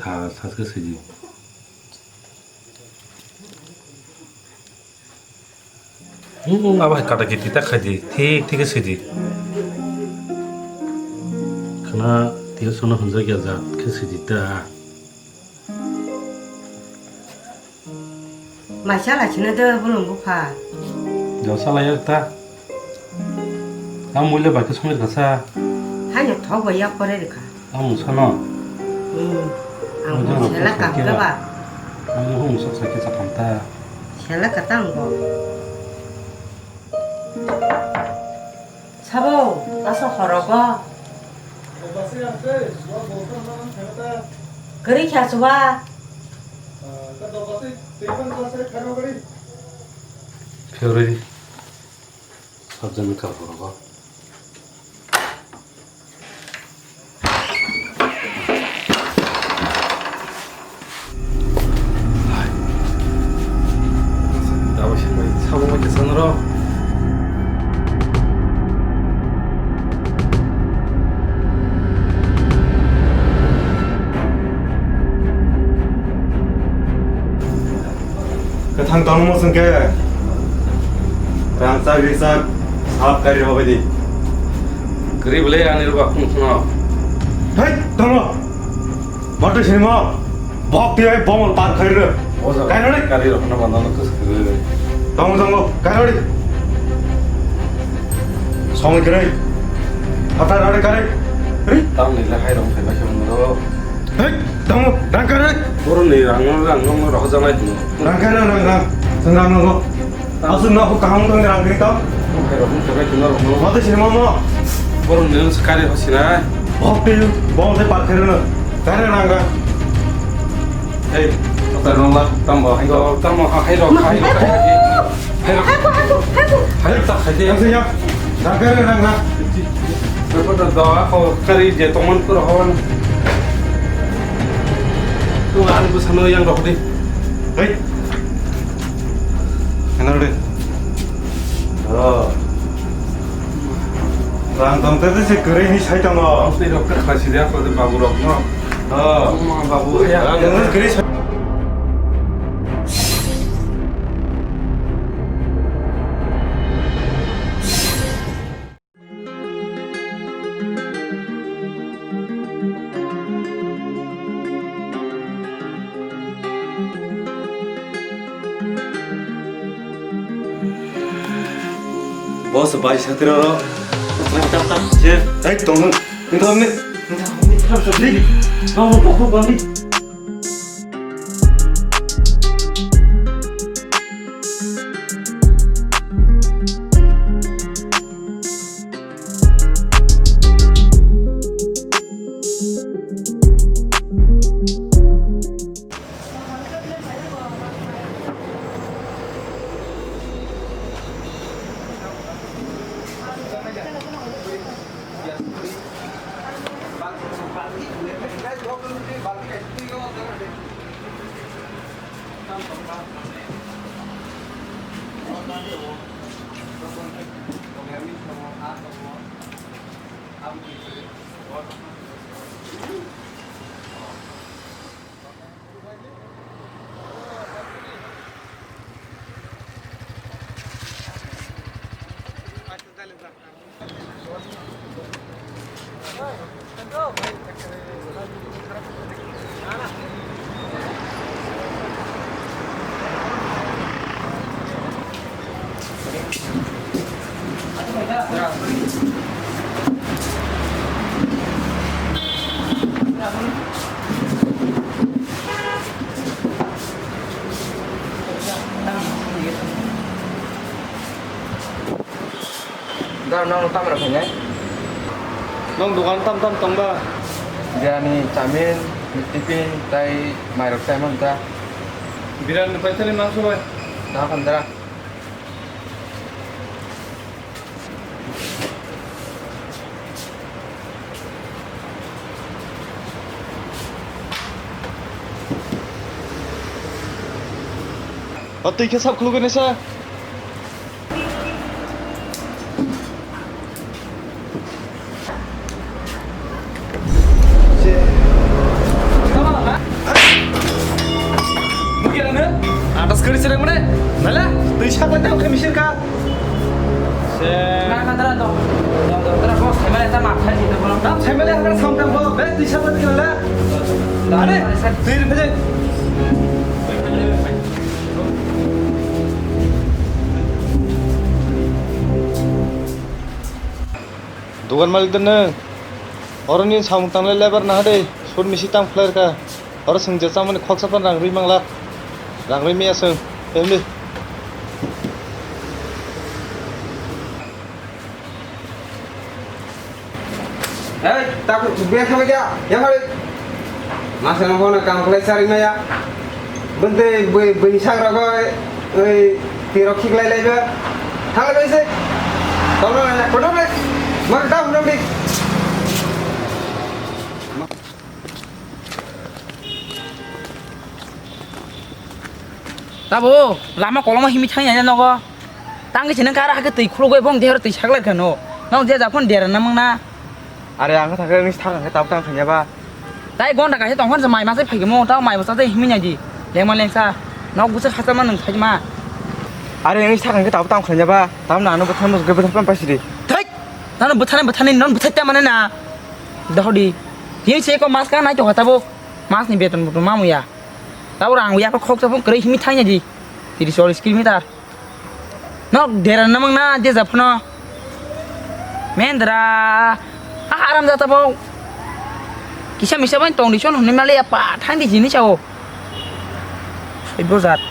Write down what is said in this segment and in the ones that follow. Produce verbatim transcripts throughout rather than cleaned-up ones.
Tha saske sidi. Hmm, abo hai kata kiti ta khaidi. Thik, thik khe sidi. Khna tiyo sono hunjak ya jat khe sidi ta. Mai chala china de bulung bupha. Jao chala yak ta. Ang muile bai khe songwi rwkha sa. Haino thok bai yak pore rwkha. Ang mung sano. Hmm. Ang mung sela kam ka ba. Ang mung sok sa khe sa tham ta. Sela ka tang bo. Sabo, asa horogo. Kwrwi kha chuba. Khe rwi. Sabjani kha horogo. Hai. Dabo singbai sabo bai kisa noro. Kwthang tongmo chwng khe rangchak richak sap kari rw baidi. Kwrwi bwle ani rw ba khung khno. Hei, tongo. Motwi sinimo. Bok twi bai bomol par khai rw. O jaga kainori kari rw khno banda no kus kwrwi. Tongo, tongo, kainori. Songwi kwrwi. Hatar rw kari. Ri. Tamni le hai rong khai ba khe mano. Hei, tongo, rang kari. Boroni rang no rang no rohor janai tong. Rang kari, rang, rang. Chwng rang nango. Aswk no kaham tong rang kari tong. Hai rok no kari tong rok no. Motwi sinimo mo. Boroni kari ho sinai. Bok twi, bok twi par kari no. Kari rang rang. Hei, hotel nang la, tamo, hai rok, tamo, hai rok, hai rok, hai rok. Hai rok. Hai rok ta khai de. Yang siap. Rang kari rang rang. Berapa dah doa kau kari je teman pura hawan. Tu anu sana yang rok di. Hei. Ano de. Oh. Rang tong te se kwrwi ni sai tongo. Tei rok ta khasi de ko de babu rok no. Oh. Babu ya. Rang tong te kwrwi sai. Boss bai satri oro. Tap tap je. Ei tong. Ini tong ni. Kamu pokok bang ni. Da, nang tamo rok khainai? Nong dokan tam tam tong ba? Biryani, chowmin, tiffin, tai mairok chai man ta. Biryani bai thani mangso bai? Da khan dara. O twi khe sab khulugwi nai sa. Tam saimali hakhe samtang bo, be twi sabla twi le. Are, twi rw phai. Dugan malik de nwng. Oroni samung tangle lebar naha de, sur misi tam khlairka. Oro swngja chamani khoksa pan rang rwi mangla. Rang rwi maya swng. Emni. Hei, tak, biar sama dia, yang hari. Masa nang kono kam khlai sari maya. Bente bui, bui sang rago, oi, tirok khiklai laiba. Thanglai bai se. Tolong ya, kono bai. Mak dam dam di. Tabo, lama koloma himi thangya nogo. Tangwi sinang kara hake twi khulugwi bong dehor twi saklai khano. Nong je japhon dera namang na. Are ang thangkhe nisi thang khe tabuk tang thangya ba. Tai gonda kaisa tongkhan se mai masai phaikhe mo, tao mai bwsa tei himwi nai di. Lengma lengsa. Nok bwsa khacha ma nwng sai ma. Are nisi thang khe tabuk tang thangya ba. Tam na ano bwthar mo gwe bwthar pam paisidi. Thai. Nano bwthar bwthar ni non bwthar ta mane na. Dahodi. Yeng se ko mas ka nai to hata bo. Mas ni beton butu mamu ya. Tabo rang ya ko khok chapung kwrwi himi thangya di. Tiris chollis kilometer. Nok dera namang na je japhano. Mendra. Ah, aram jata bo. Kisa misa bai tong di son hwnwi mali apa thang di jini chao. Soi bo jat.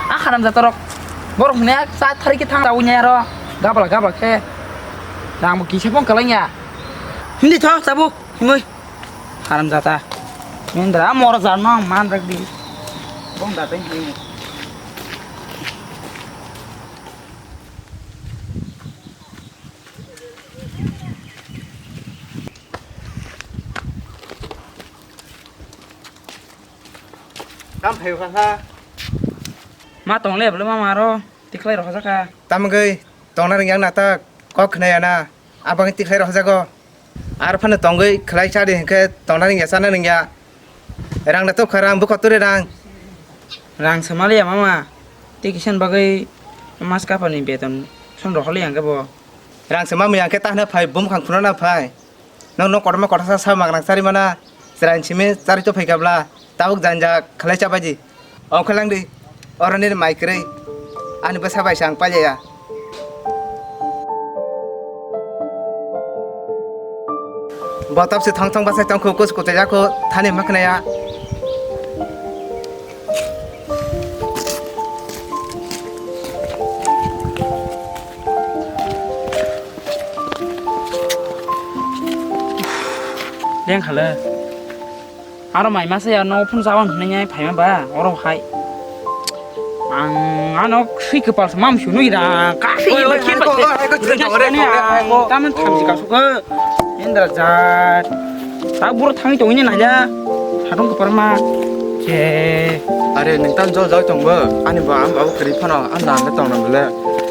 Ah, haram jata rok. Borok hwnwi sa thari ki thang tawnya ro. Gabla gabla khe. Rang bo kisa pung kalangya. Hindi tho tabuk. Himoi. Haram jata. Mendra mor jar no man rak di. Bong da teng himoi. Tam phaio kha kha. Ma tong le bole ma maro tikhlai rok jaka. Tamgwi tongna ring yang natak kok khna yana. Abang tikhlai rok jago. Ar phano tongwi khlai chadi hinkhe tongna ring ya chana ring ya. Rang da tok kha rang bukha turi rang. Rang samali ya mama. Tei kisan bagwi mas kapani beton son rok holi yang bo. Rang se mamwi ang khe tahna phai bumkhang khuna na phai. Nang no kotorma kotorsa sa magrang chari mana. Chwrai simi chari to phai kabla. Tabuk janja khlai chabaidi. Ongkhe langdi. Oroni mai kwrwi. Ani bwsa bai se ang pailiya. Bo topse thong thong bwsai tongkhu kus kutai jakhu thani makhnaya. Leng khala. Aro mai masa ya no phun sawan hwnwi phaima ba oro hai. Ang ano sui kwpal sa mam sunu ira kasi oi, oi, oi, oi, oi, oi, oi, oi, oi, oi, oi. Taman thamsi kasu ko. Indra jat. Ta buro thangwi tongwi nai ya. Hadong kwpar ma. Je. Are nang tan jol jol tong bo. Ani ba ang ba kwrwi phano an dan tong nang le.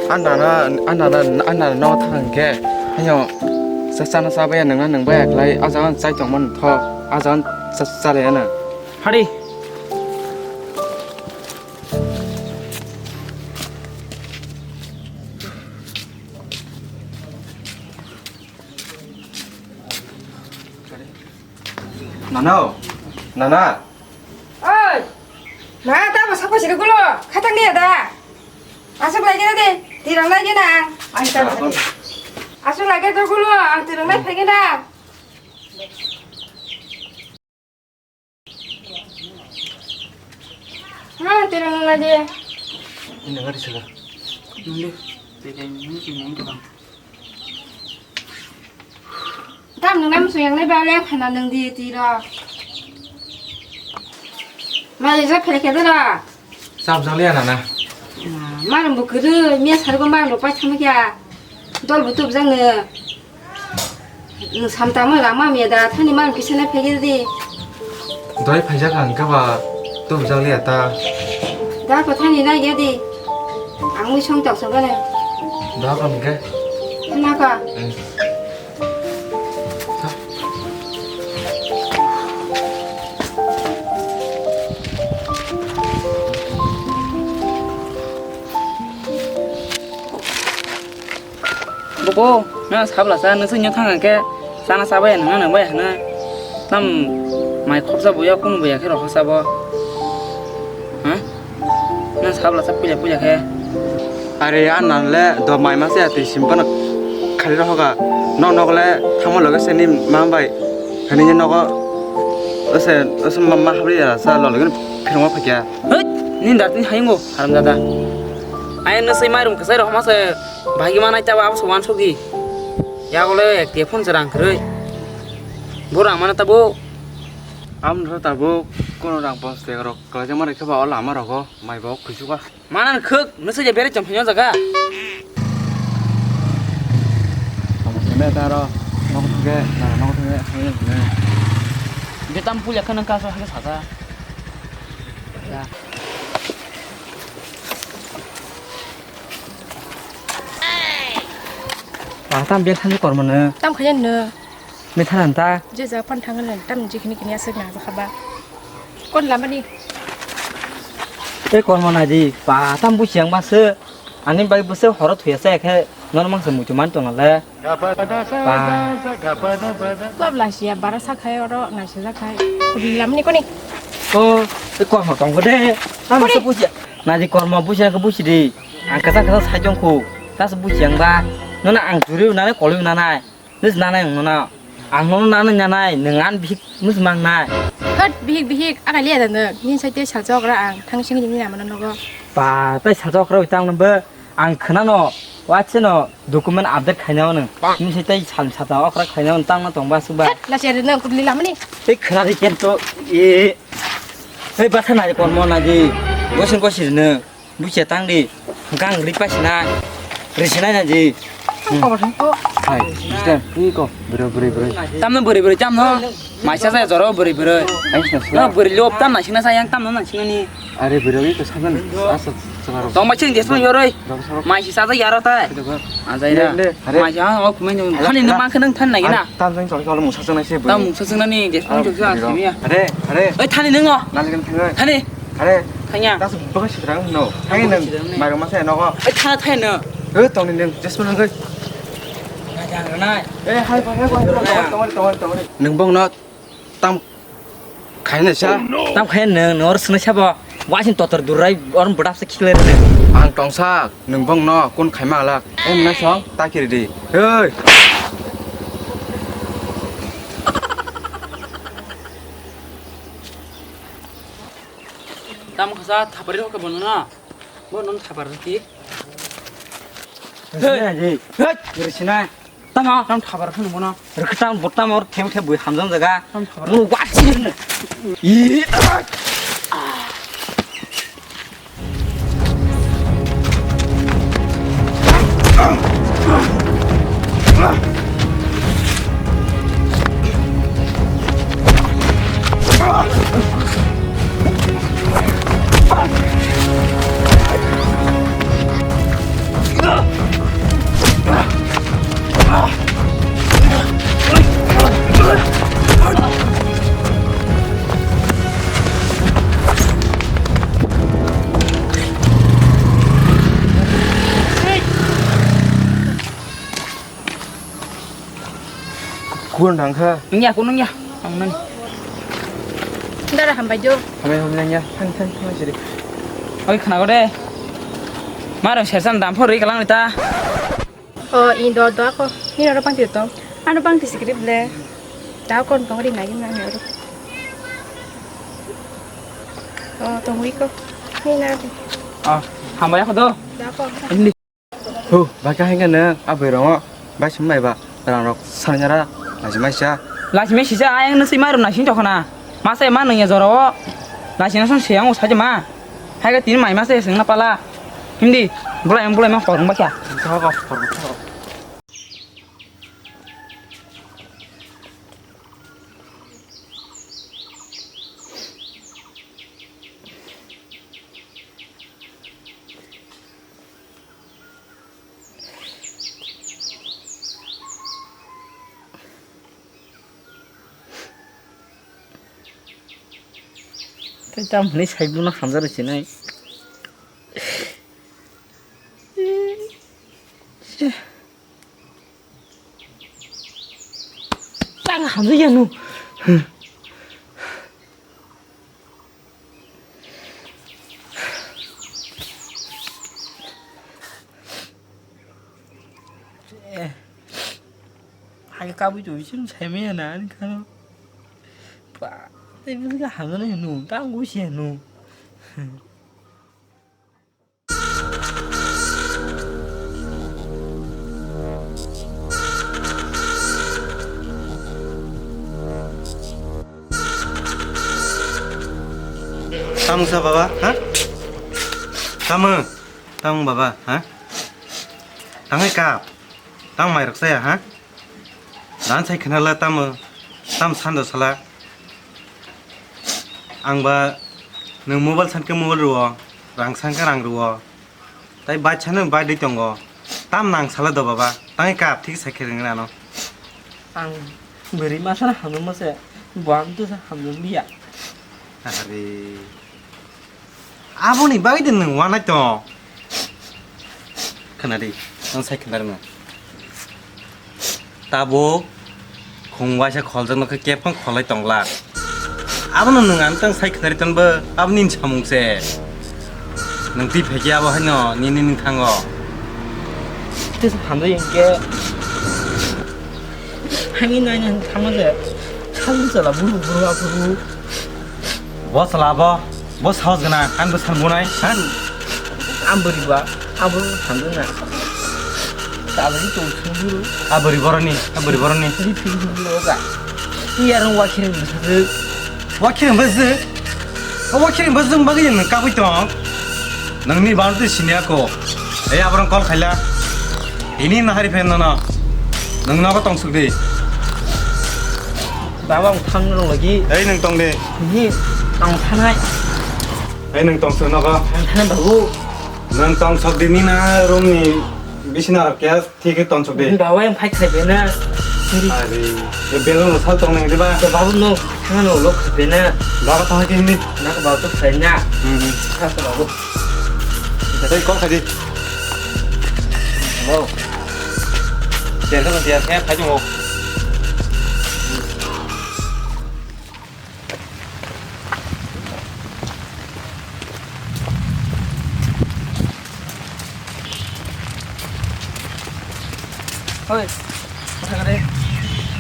An dan an dan an dan no thang ke. Hayo. Sa chana sa baya nang nang baya khlai. Ajan chai tong man tho. Ajan sa sa le na. Hari. Nana, nana. Oi, ma ta ba sapa siri gulo, khatang dia da. Asuk lagi na de, tirang lagi na. Ai ta. Asuk lagi tu gulo, ang tirang lagi na. Ha, tira nang lagi. Ini nggak disalah. Nunggu. Tidak ini sih main tuh bang. Tam nang nam suyang lagi balik, karena nang di tira. Mari saya pergi dulu. Sab jali ya nana. Nah, malam buku tu, mias hari kau malam lupa sama kia. Dol bu tup jang nw. Nw samtang ma rang ma miya da thani ma kisa na phege di. Doi phaijak ang khe ba tup jak liya ta. Da ko thani na ya di. Ang mui song tak song ne. Da ko ni ke. Na ka. Eh. Boko, na sabla sa, nung sing thang ke, sana sabai nang nang bai hana. Tam mai khopsa boya, kunu boya khe roho sabo. Ha? Na sabla sa puja puja khe. Are, a nan le do mai ma se ati sim pana khali roho ga. Nok nok le thangma loge se ni ma bai. Hani ni nogo ose, ose ma, ma habri ya sa lo loge phirma phakya. Hei, ni dat ni hayungo, haram dada. Ayang nung sing mai rum kasai roho ma se. Bagi manai chaba abo se wansuk di. Yagole ek te phone se rang kwrwi. Bo rang mana tabuk. Amno tabuk kono rang pos te rok kwlai jama rikha ba o lama rogo mai bo khuisuka. Mana khuk nung se je bere cham phanya jaga. Tamo sene taro nok thangke na nok thangke. Je tam puja khana ka so hake sasa. Ya. Ba tam bel thani kormo no. Tam khaya no. Me thana ta. Je ja pan thang no tam je khini khini asik na ja khaba. Kon lama ni. E kormo na di ba tam bu siang ba se. Ani bai bu se horo thuya se khe non mang se mutu man tong le. Ba. Kop la sia bara sa khai oro na sia ja khai. Kudi lama ni koni. Ko e kormo tong de. Tam se bu sia. Na di kormo bu sia ke bu si di. Ang kasa kasa sai jong khu. Tas bu siang ba. Nona ang juri na kolwi na nai. Nus nanai ang nono. Ang nono nanai nanai, nung an bihik nus mang nai. Hot bihik bihik, aka liya da nung. Nini sai te salsa okra ang, thang sini nini nama nogo. Ba, tai salsa okra wi tang nung ba. Ang khna no, wache no, document update khaina nung. Nini sai tai sal sata okra khaina nung tang no tong ba su ba. Hot, lasi ada nung kudli lama ni. Tei khna di ken to, e. Hei, basa nai kormo nai di. Gosing gosir nung. Busia tang di. Gang ri pa sina. Ri sina na di. Ang kobo thang ko. Hai, sister, ni ko. Bro, bro, bro. Tam no bro, bro, tam no. Mai sa sa joro bro, bro. Ai, sister, sister. No bro, lop tam na sina sa yang tam no na sina ni. Are bro, ni ko sa ban. Asa, sa ro. Tong ma ching des no yoroi. Mai si sa sa yaro ta. Ajai ra. Mai si ha ok mai no. Khani no ma khnang than na gina. Tam jang chol chol musa chang na se bro. Tam musa chang na ni des no chang sa simi ya. Are, are. Oi thani nung o. Nalikan thangai. Thani. Are. Thangya. Das baka sidrang no. Thangya nung. Sidrang ni. Mairung masa no ko. Ai tha thai no. Eh tong ni nung just nung oi. Nai jang nai. Eh hai hai hai hai. Tong tong tong tong. Nung bong no tam khai na sa. Tam khai nung nor sna sa bo. Wasin totor durai or budap se khile re. Ang tong sak nung bong no kun khai ma lak. Eh na song ta kiri di. Hei. Tam khasa thapari rok bono na. Bono thapar roti. Hey, hey, hey, sina. Tama. Tam thapar phun bono. Riktam botam or them them bui hamjang jaga. Tam thapar. Bono wasi. Kuan dang kha. Nungya, ku nungya. Ang nani. Dara hambai jo. Hambai hambai nungya. Thang thang thang siri. Oi khna gode. Maro sersan dam phor ri kalang ta. O, i do do ako. Ni ro pang ti to. Ano pang ti sikri ble. Da kon tong ri nai na ni ro. O, tong ri ko. Ni na. Ah, hambai ako do. Da ko. Indi. Hu, bai ka hingke nang a bwrwi rongo bai simi bai ba rang rok sani ra lachi mai sa. Lachi mai sisa ayang nasi mai rum nasi tokona. Masa ma nung ya jora o. Lachi na song seyang o saje ma. Hai ka tin mai masa seng na pala. Hindi, bulai ang bulai ma korong bakya. Thago, korong thago. Tei tamo hinwi saibuno hamjak rw sinai. Ang hamjak ya no. Hai kabui twi chwng sai maya na ani khano. Ba, tei bwswk hamjaknai hwno, tang bo se hwno. Tamo sa baba, ha? Tamo, tamo baba, ha? Tangwi kap, tamo mai rok saya, ha? Dan sai khna la tamo, tam sando sala. Ang ba nwng mobile san khe mobile rwo, rang san khe rang rwo. Tai bike sano bike dei tongo. Tam nang sala do baba, tangwi kap thik sai khe rwngna no. Ang bwrwi masa hamjak masa, bo ang to sa hamjak liya. Are. Aboni bagwi de nwng wanai tong. Khna di, nwng sai khna rwngno. Tabuk khung waisa kholjak nokhe kebphang kholai tongla. Abono nwng ang tang sai khna ri tonbo, aboni ni samung se. Nwng twi phaikhe abo haino nini ni thango. Tei hamjak hinkhe. Hani nai nai thango se. Sal chala buru buru aphuru. Bo sala bo, bo sahos gana, ang bo san bunai, ha? Ang bwrwi ba, abo hamjak na. Tabuk tong sung buru. A bwrwi boroni, a bwrwi boroni. Di phi buru ga. Iya rong wa khiring bwsajwk. Wa khiring bwsajwk? Wa khiring bwsajwk bagwi nwng kabui tong. Nangni bang twi sini ako. Ei aborok call khaila. Ini nahari phen nono. Nwng nogo tongsuk di. Baba ang thang rong lagi. Ei nwng tong di. Ni ang thanai. Ei nwng tongsuk nogo. Ang thanai babu. Nwng tongsuk di nina room ni bisina rok khe thik khe tongsuk di. Baba ang phai khai bena. Ari, e belong no sal tong nang di ba. Babu no thang no lok khai bena. Baba thang ke hindi. Nak babu to khai na. Hmm. Sa sa babu. Tei call khai di. Hello. Tiar ka tiar ka phai jong. Oi, kotha kare.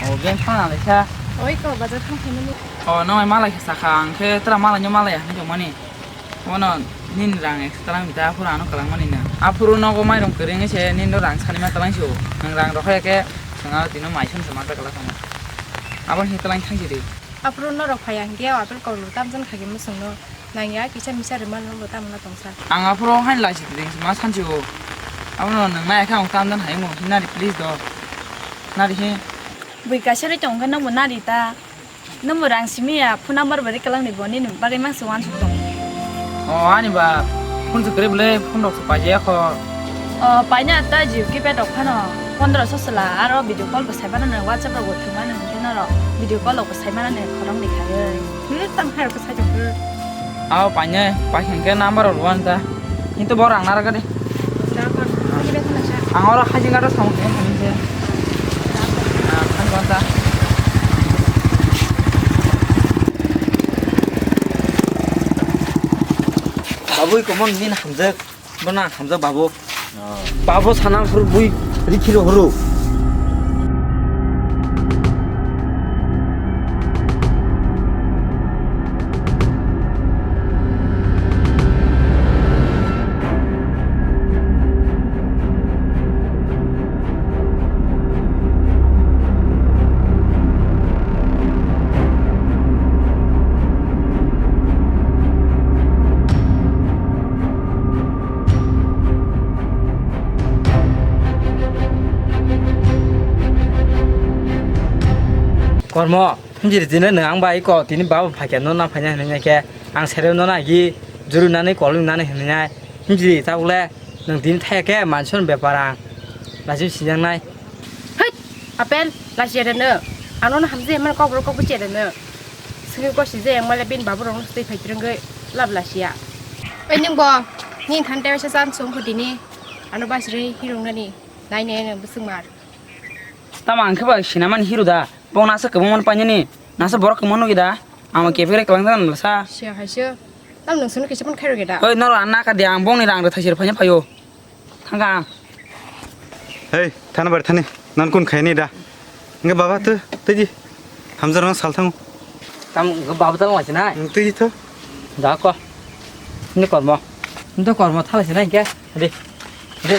O, beng phana lai kha. Oi, ko bazar thang khaimani. O, nang ai malai kha sakha, ang khe tra malai no malai ya, hinjok mani. Ono nini rang ekso talang bita aphuru ano kwlangmani na. Aphuru nogo mairung kwrwngwi se nini rang sanima talang sio. Nwng rang rohorya khe chwng aro tino mai song se ma ta kwlak tongma. Abo hinwi talang thang sidi. Aphuru norok phai ang khe apple kok rw tamjani kha khe mwswngno nangya kisa misa rwmani bo tamna tongsa. Ang aphuru hain lachi twi ma sansi o. Abono nwng nai khe ang tamjani hai mo hinari please do. Nari he. Bui kaisa ri tong khe nobo nari ta. Nwng bo rang simi ya, phone number bo ri kwlangni bo nini bagwi mangsi uansuk tongo. O, ani ba phone se kwrwi bwle, phone rok se paijaya kho. O, paina ta Jio keypad rok phano pondro so swla, aro video call bo sai mano nwng, WhatsApp rok bo thwng mano nwng khe norok video call rok bo sai mano nwng khoroknwi khaiwi. Hmm, tamo hai rok sai tong khe. Abo paina, pai khe number rok rwna ta. Hinto bo rang narwkha de. Ang oro hajing gado samung tong thani se. Ah, ang konta. Babui komon nini hamjak. Bono ang hamjak babu. Oh. Babu sana phuru bui rikhi rohoro. Kormo, hinjiri tini nwng ang bai ko tini babo phaikha no na phaina hinwi khe ang sere no na gi juru nani kolwi nani hinwi nai hinjiri tabuk le nwng tini thaya khe manson bepar ang lachim sinjak nai. Hei, apel, lachia reno, ano no hamjai man kok rok kok bwchai reno, singwi kosi je yang male bin babu rok no tei phai trengwi lab lachia. Oi nwng bo, nini than tei waisa chan song kho tini, ano basri hirung nani, nai nai nwng bwswk mar. Tamo ang khe ba sinamani hero da. Bong nasa kwbangma painani. Nasa borok kwbangma nukida. Ang kephere kwlangjaknai sa. Siya hai se. Tam nung sunu kisa pun khairo geda. Oi, noro anna ka dia, ang bongni rang rwthai sir phanya phaio. Thangka ang. Hei, thana bar thani. Nan kun khaini da. Nge baba tu, tuji. Hamjar nang sal thangu. Tam nge baba tal ngai sinai. Tuji to. Da ko. Ni kormo. Ni to kormo thala sinai ke. De. De.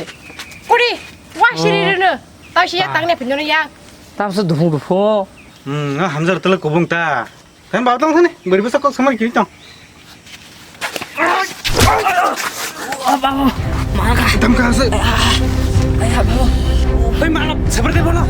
Kuri, wa siri rene. Tau siya tang ne pinjono yang. Tam se duphung duphung. Hmm, hamjar tala kubung ta. Kan baba tong thani, beri bwsa kok samar kiri tong. Oh, babu, mana ka? Tam ka se. Ayah, babu. Hei, mana? Sabar deh, bono.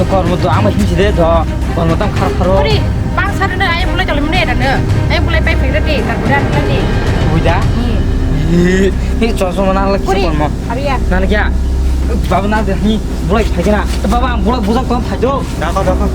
To kormo to ama himsi de to kormo tam khar kharo. Ori, bang sar na ayam bulai tole mene da ne. Ayam bulai pai phai de, tar bulai bulai de. Buida. Hmm. Hi, hi, chosma na lagi kormo. Abiya. Nana kya? Baba na de hi bulai phai kena. Baba ang bulai bujak tom phai do. Dakho, dakho.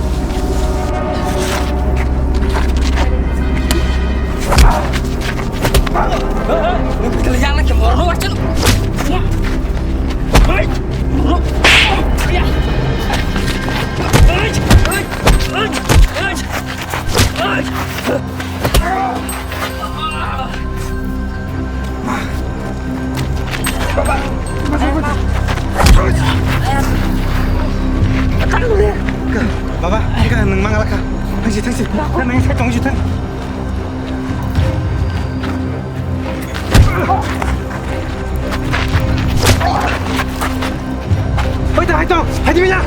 Baba, eka nang mangalaka. Thangsi, thangsi. Nang sai tongsi thang. Hai ta, hai ta, hai ta.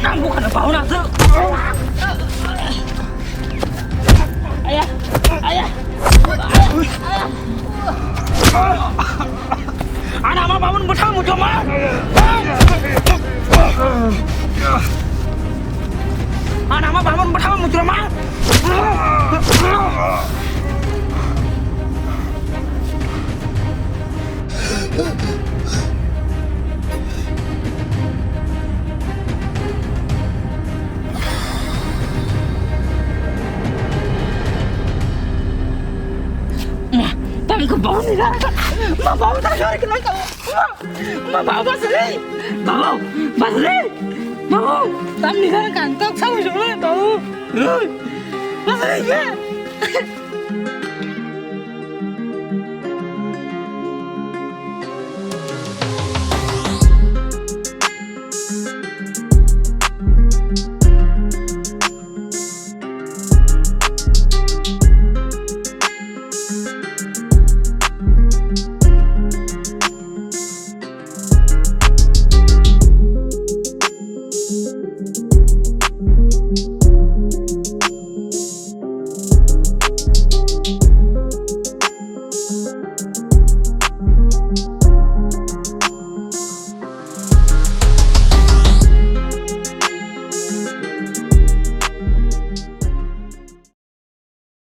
Ang bukan bau nasi. Ayah, ayah. Ana ama bamun bwthang muchoma. Ana ama bamun bwthang muchoma. Ma, tam ko bau ni ra. Ma, bau ta jor ke na. Ma, bau bas re. Bau, bas re. Bau, tam ni ra kan tok sau jo bau. Bas re ye.